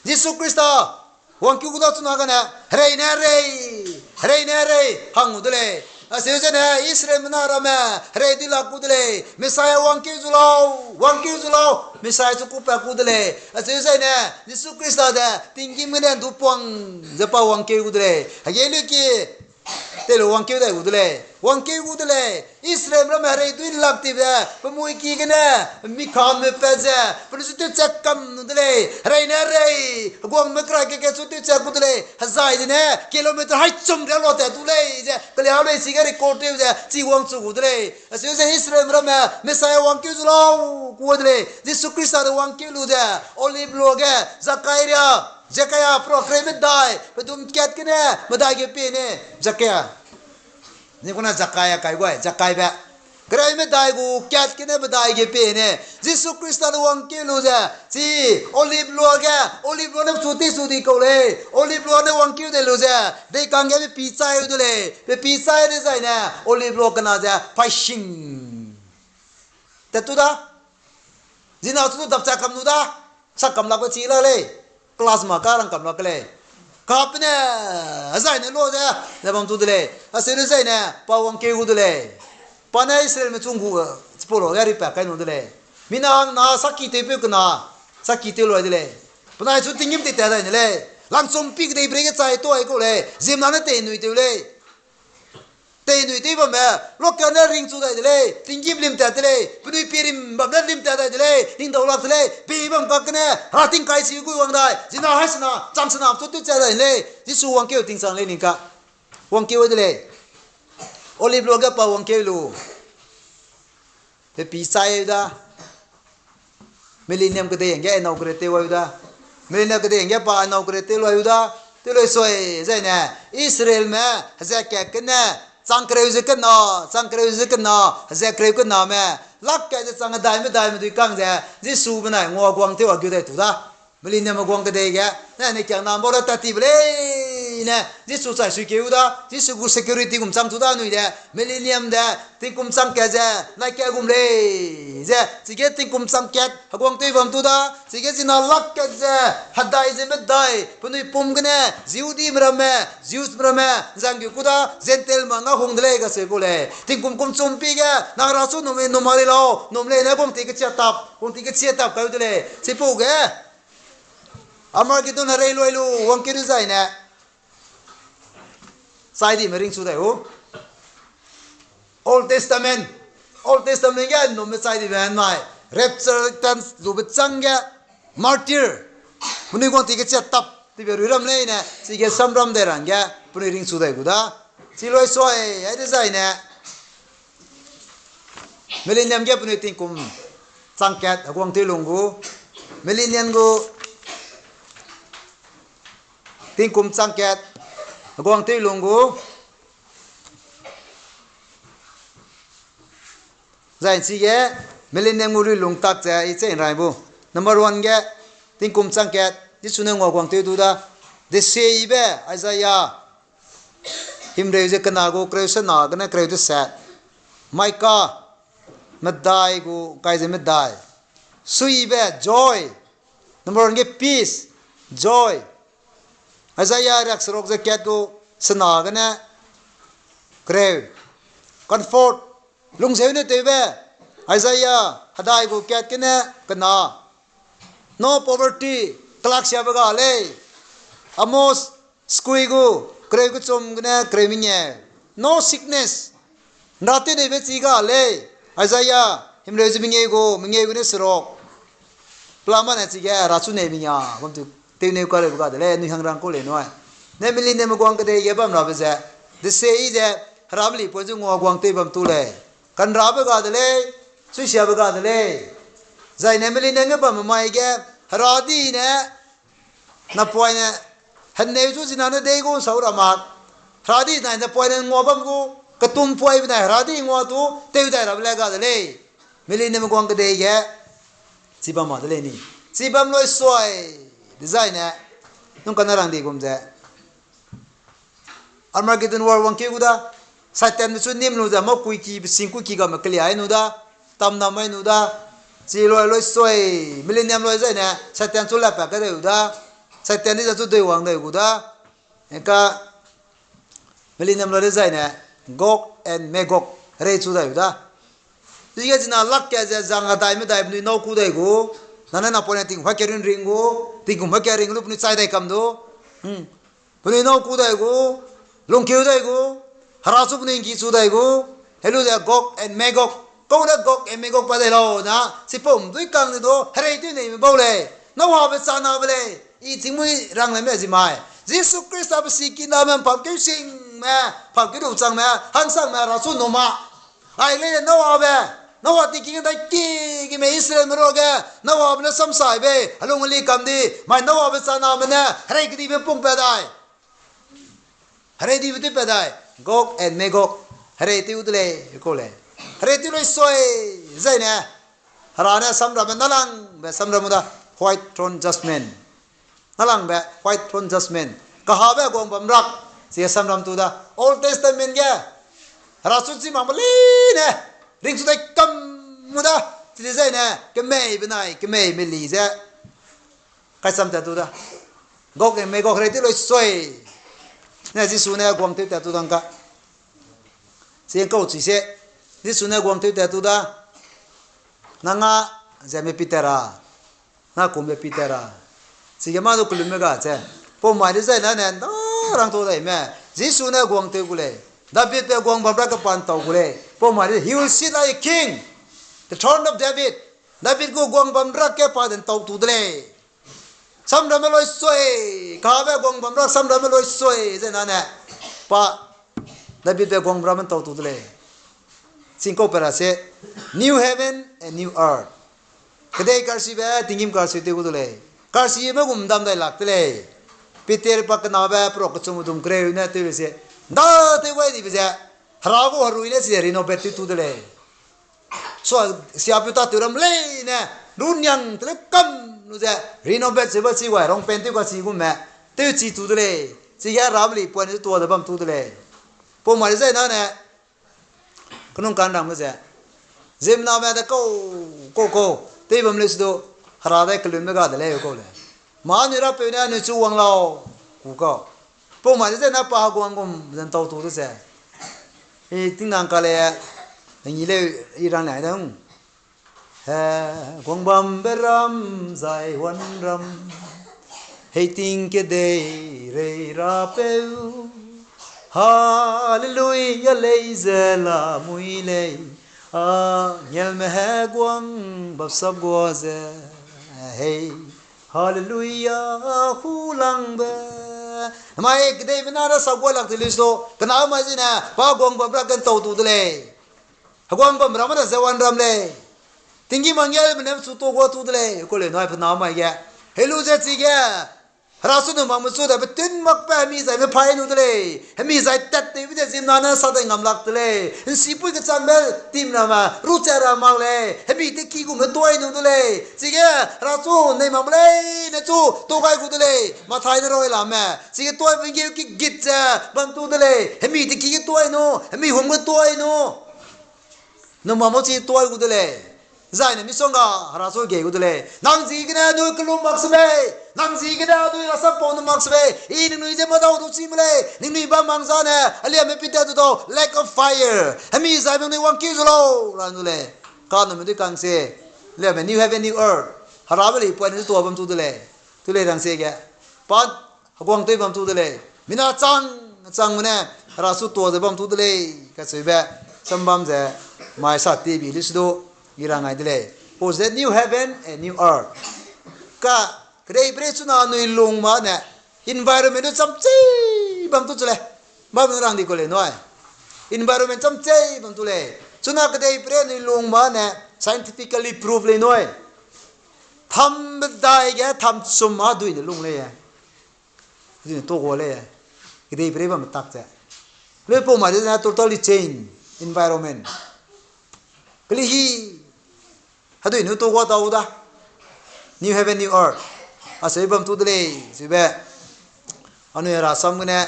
Jisu Khrista wangkeu gu da chuna gane, herei ne herei, herei ne herei hang gu de lei. Acheu zene Israelme na ramme herei dui lak gu de lei. Messiah wangkeu zu lau, wangkeu zu lau, Messiah chu kupat gu de lei. Acheu zene Jisu Khrista de tinggîm gene du puang ze pa wangkeu gu de lei. Hege luki tei lu wangkeu dai gu de lei. Wangkeu gu de lei. Israelme ramme herei dui lak tibe, pe mui ki gene, mi kame pat ze, penui chu tewchat kam nu de lei. Herei ne herei, heguangme kerai ke ke chu tewchat gu de lei. Hezai zene kilometer hai chum ria lua tat tu lei ze, keliau lei chige record tew ze, chi wangchu gu de lei. Acheu ze Israelme ramme Messiah wangkeu zu lau, ku de lei. Jisu Khrista de wangkeu lu ze, Olive lua ge, Zakaria, Zakaia, pro kereu medai, pedum kat gene medai ge pie ne, Zakaia. Ni kuna Zakaia kai guai, Zakaibe. Kereu medai gu kat gene medai ge pie ne, Jisu Khrista de wangkeu lu ze, chi Olive lua ge, Olive lua ne chu teichu di kau lei, Olive lua ne wangkeu de lu ze, deikang ge pe pi chai u de lei, pe pi chai dezaine, Olive lua kena ze, paising tat tu da. Zina chu dapcha kam nu da. Sak kam lakbe chi la lei. Class ma ka rang kam lak ke lei. Kapene, hezaine lua ze, ze bam tu de lei. Acheu dezaine, pa wangkeu gu de lei. Pa ne Israelme chung gu, chipau lua ge ripat kai nu de lei. Mina hangna saki tewpeu kena, saki tew luai de lei. Penai chu tinggîm tei tat dai ne lei. Langchum pi kedeiperei ge chai tuai kau lei. Ziemmena ne teinui tew lei. Teinui tew bamme, loka ne ringchu dai de lei, tinggîm lim tat de lei, penui pirim bam ne lim tat dai de lei, hingdau lak de lei, pi bam kak gene, hera tingkai si gui wang dai, zina hai sena, cham sena chu tewchat dai de lei, Jisu wangkeu tingchang lei ning ka. Wangkeu de lei. Olive lua ge pa wangkeu lu. Pe pi chai da. Millennium kedei hangge inaugurate tew wai u da. Millennium kedei hangge pa inaugurate tew luai u da. Tew lui sui zaine, Israelme, heze kat gene, chang kereu ze kena, chang kereu ze kena, heze kereu kename, lak kat ze chang hedai medai medui kang ze, Jisu benai nguaguang tew a gu dai tu da. Millennium guang kedei ge, ne, ne kiang nam bau le tat tibe lei, ne, Jisu chai sui keu da, Jisu gu security gum chang tu da nui de, millennium de, tingkum chang kat ze, nai kat gum lei, ze, chige tingkum chang kat, heguang tew bam tu da, chige zina lak kat ze, hedai ze medai, penui pum gene, Jihudime ramme, Jewsme ramme, zang gu ku da, Gentile ma nga hung de lei kacheu ku lei. Tingkum kum chum pi ge, nang ra chu num, num ma lei lau, num lei ne guang ti kechia tap, guang ti kechia tap kau de lei. Chipau ge, Armageddon herei luai lu, wangkeu dezaine. Chai dime ringchu dai u. Old Testament. Old Testament ge numme chai dime nai. Rapture tan lube chang ge martyr. Penui guang ti kechia tap tibe rui ram leine. Chige samram dai rangge penui ringchu dai gu da. Chi lui sui, ai dezaine. Millennium ge penui tingkum chang kat heguang tew lung gu. Millennium gu tingkum chang kat heguang tew lung gu. Zai chige millennium gu lui lung tak ze i che nrai bu. Number one ge tingkum chang kat Jisu ne nguaguang tew du da. Deseibe Isaiah himreu ze kena gu kereu sena gene kereu deset. Micah medai gu kai ze medai. Suibe joy. Number one ge peace, joy. Isaiah riak seruk ze kat gu sena gene kereu. Comfort. Lungzeu ne tewbe. Isaiah hedai gu kat gene kena. No poverty, kelaksiabe ga lei. Amos skui gu kereu kechum gene kereu mengeu. No sickness. Nra tew neibe chi ga lei. Isaiah himreu ze mengeu gu, mengeu gene seruk. Pelama ne chige hera chu neibe nga bam tu tewneu kareube ga de lei, anui hangrang kau lei nui. Ne millennium guang kedei ge bam rabe ze. Desei ze, Hera meli poi zu ngua guang tei bam tu lei. Kanrabe ga de lei, suisiabe ga de lei. Zaine millennium ge bamme mai ge, Hera di ne, napoine, henneu zu zina ne dei gu nsau ra mak. Hera di nai napoine ngua bam gu, ketum poibe nai Hera di ngua tu, tew dai rabe le ga de lei. Millennium guang kedei ge, chi bam ma de lei ni. Chi bam loi sui, dezaine, nung kane rang di gum ze. Armageddon war wangkeu gu da, Satanbe chu nim lu ze mâ kuiki, sing kuiki game keliai nu da, tamnam mai nu da, chi loi loi sui, millennium loi zaine, Satan chu lepa kedeu da, Satan di ze chu dui wang dai gu da, ka millennium loi dezaine, Gog and Magog, herei chu dai gu da. Chige zina lak ke ze zang a dai medai penui nâu ku dai gu, nane napoine tingkum hake ring ring gu, tingkum hake ring lu penui chai dai kam du. Penui nâu ku dai gu, lungkeu dai gu, Hera chu penui ngki chu dai gu, helu ze Gog and Magog, kau ne Gog and Magog pa dai lau na, chipau mdui kang ne du, herei tew neime bau lei, Noabe chanabe lei, i chingmui rang lei me zi mai. Jisu Khrista pe sikiname mpamkeu singme, mpamkeu lu changme, hangsangme, Hera chu numa. Ai lei Noabe, Noa tingking dai ki, kime Israelme ruage, Noabe ne samsai bei, helung heli kam di, mai Noabe chaname ne, herei kedibe pung pa dai. Herei dibe tew pa dai, Gog and Magog, herei tew de lei, kau lei. Herei tew lei sui, zaine, Hera ne samramme nalangbe samram da, white throne judgment. Nalangbe white throne judgment. Kahabe guang bam rak, chi samram tu da. Old Testament ge, Hera chu chi makme leine, ringchu dai kam mu da, chi dezaine, kemei benai, kemei meli ze. Kaisam tat tu da. Gog and Magog herei tew loi sui. Ne Jisu ne guang tew tat tu dang ka. Chi kau chi se. Jisu ne guang tew tat tu da. Nang a, zeme Peter a. Na kumbe Peter a. Chige mâ du kelumbe ga che. Pau mai dezaine ne, nda rang tau dai me. Jisu ne guang tew gu lei. Davidbe guang bam ra kepa ntau gu lei. Pau mai de, he will sit like a king. The throne of David. David gu guang bam ra kepa de ntau tu de lei. Samramme loi sui, kabe guang bam ra samramme loi sui, ze nane. Pa, Davidbe guang bam ramme ntau tu de lei. Chingkau pe ra se, new heaven and new earth. Kedei karchibe, tinggîm karchi tew gu de lei. Karchibe gum dam dai lak de lei. Peter pa kenabe, perok kechum dum kereu ne tew lei se. Nda tew gai dibe ze, Hera gu herui ne chi renovate tew tu de lei. Sua, siapeu tâtew ram leine, runniang teleu kam lu ze, renovate chebe chi gai, rongpen tew kachi gume, tewchi tu de lei, chige Hera meli poine ze tua ze bam tu de lei. Pau mai zai nane, kenung kanrangme ze, ziemmename de kau, kau, kau, tew bam lei se du, Hera de kelunbe ga de lei kau lei. Mâ anui Rapeu ne anui chu wang lau, ku kau. Pau mai de zai na pa heguang gum ze ntau tu de ze. I tingnang ka lei, ngi lei i rang lei da. Heguang bambe ram zai wanram, heiting kedei rei Rapeu. Haleluia lei ze lamui lei, angelme heguang bapsap gua ze. Hei, haleluia, hulangbe. Mai kedeibe na ra sap gua lak te lei su, kena mai zene, pa heguang bam ra kentau tu de lei. Heguang bam ramme ne ze wanram lei. Tinggîm angelme ne chu tu gua tu de lei, kau lei nui pe na mai ge. Helu ze chige, Hera chu nu makme chu de petun makbe hemi zaime phai nu de lei. Hemi zai tat tewbe de ziemmena ne sa dai ngam lak de lei. Nsipui kechangbe tim ramme, ruche ra mak lei. Hemi teki gume tuai nu de lei. Chige, Hera chu nei makme leine chu tu gai gu de lei. Mathai ne roi lame. Chige tuaibe ngeu ki git ze bam tu de lei. Hemi teki ge tuai nu, hemi hum ge tuai nu. Nu makme chi tuai gu de lei. Zaine misongga Hera chu gei gu de lei. Nang ziegene anui kelum mak se mei. Nang ziegene anui rasam pau nu mak se mei. I ningnui ze madau du chi me lei. Ningnui bam mang zane, aliame pita du dau, lake of fire. Hemi zai nangnui wangkeu zu lau, ra nu lei. Kanume dui kang se. Liame new heaven, new earth. Herabe lei poine ze tua bam tu de lei. Tu lei rang se ge. Pa heguang tew bam tu de lei. Mina chang, chang mene, Hera chu tua ze bam tu de lei, kacheube, sambam ze, mai sa tibi li su du, i rang ai de lei. Pau ze new heaven and new earth. Ka, kedeiperei chuna anui lung ma ne, environment du chamchi bam tu chu lei. Bible rang di ku lei nui. Environment cham chei bam tu lei. Chuna kedei pere anui lung ba ne scientifically proof lei nui. Tham bedai ge tham chum a dui ne lung lei e. Dui ne to gua lei e. Kedei pere bam tak ze. Lei pau mai de na totally change environment. Keli hi. Hedui nu to gua tau da. New heaven, new earth. Asei bam tu de lei, sibe. Anui rasam gene,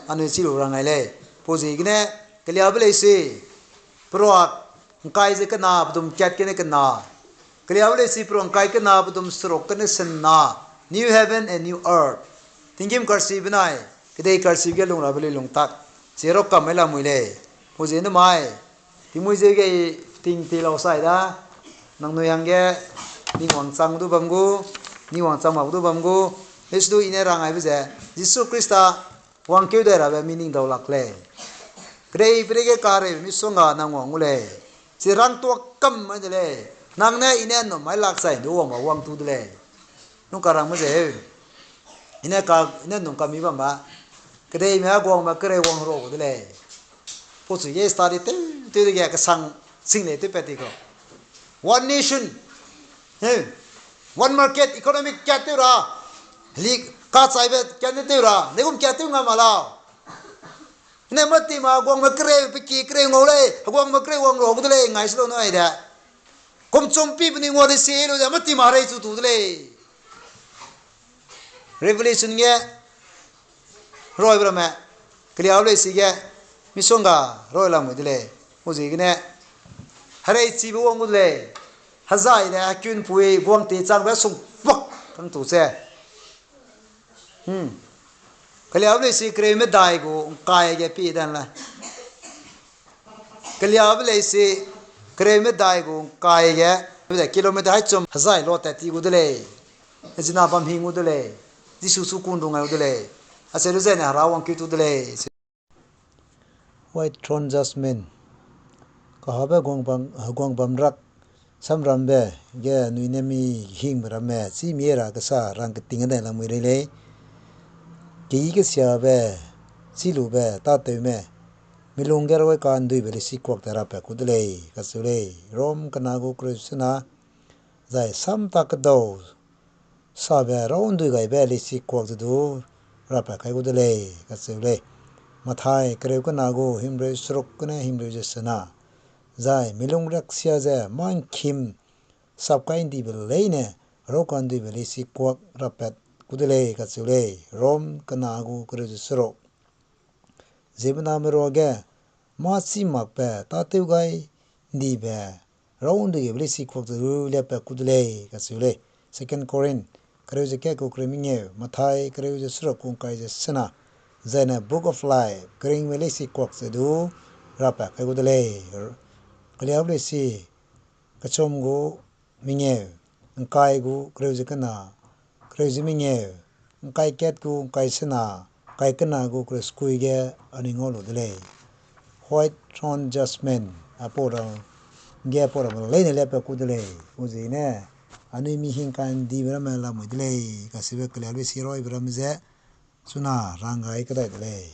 anui chi lu rang ai lei. Pau ziegene, keliabe lei si. Peruak, ngkai ze kena, pedum kat gene kena. Keliabe lei si, peruak ngkai kena, pedum seruk gene sena. New heaven and new earth. Tinggîm karsi benai, kedei karsi ge lung rabe lei lung tak. Zero kam mai lamui lei. Pau ziegene mai. Tingmui ze ge ting ti lau sai da, nangnui hangge ning wangchang du bam gu, ning wangchang mak du bam gu, lesu du i ne rang aibe ze, Jisu Khrista wangkeu dai rabe meaning dau lak lei. Kedei pere ge kareibe misongga nang wang gu lei. Chi rang tuak kam mai de lei. Nang ne i ne nnum mai lak sai du wang ba wang tu de lei. Nung karangme ze heu. I ne ka, i ne nnum kami bam ba. Kedeime a guangme kereu wang ro gu de lei. Pau chu ye study tew, tew dege kesang sing lei tew pat ti kau. One nation. He. One market economic kat tew ra. Heli kachaibe kat ne tew ra. Degum kat tew nga ma lau. Ne mâ tima guangme kereu, pe ki kereu ngau lei. Guangme kereu wang ro gu de lei. Ngai se lau nui de. Kumchum pi penui ngua de se lu ze mâ tima rei chu tu de lei. Revelation ge roi be ramme, keliabe lei si ge, misongga roi lamui de lei. Pau ziegene, hereichibe wang gu de lei. Hezai ne hekunpui guang te changbe sungpak kang tu ze. Hmm. Keliabe lei si kereu medai gu ngkai ge pi dan le. Keliabe lei si kereu medai gu ngkai ge, de kilometer hai chum hezai lo tat ti gu de lei. Zina bam hing gu de lei. Jisu su kun rung ai gu de lei. Acheu lu zene hera wangkeu tu de lei. White Throne Judgment. Kahabe guang bam, guang bam rak samrambe ge anui ne mi hingbe ramme chî mi ra kesa rang keting dai lamui rei lei. Keyi kesiabe, chî lube, tâtewme, milung ge rui kanduibe leisikuak te rapat ku de lei, kacheu lei. Rom kena gu kereu sena, zai sam ta kedau sabe raundui gaibe leisikuak ze du rapat kai gu de lei, kacheu lei. Mathai kereu kena gu himreu seruk gene himreu ze sena, zai milung riaksia ze mâ ngkim sap kai ndibe leine rau kanduibe leisikuak rapat ku de lei, kacheu lei. Rom kena gu kereu ze seruk. Ziemmename ruage mâ chî makbe tâtew gai ndibe raundui gaibe leisikuak ze du lepat ku de lei, kacheu lei. Second Corinth kereu ze kat gu kereu mengeu, Mathai kereu ze seruk gu ngkai ze sena, zaine Book of Life keringbe leisikuak ze du rapat kai gu de lei. Keliabe leisi kechum gu mengeu, ngkai gu kereu ze kena, kereu ze mengeu, ngkai kat gu ngkai sena, ngkai kena gu kereu sekui ge anui ngau lu de lei. White Throne Judgment, apau ra, ge apau ramme leine lepat ku de lei. Pau ziegene, anui mi hing kandibe ramme lamui de lei, kacheube keliabe leisi roibe ramme ze, chuna rang gai kedai de lei.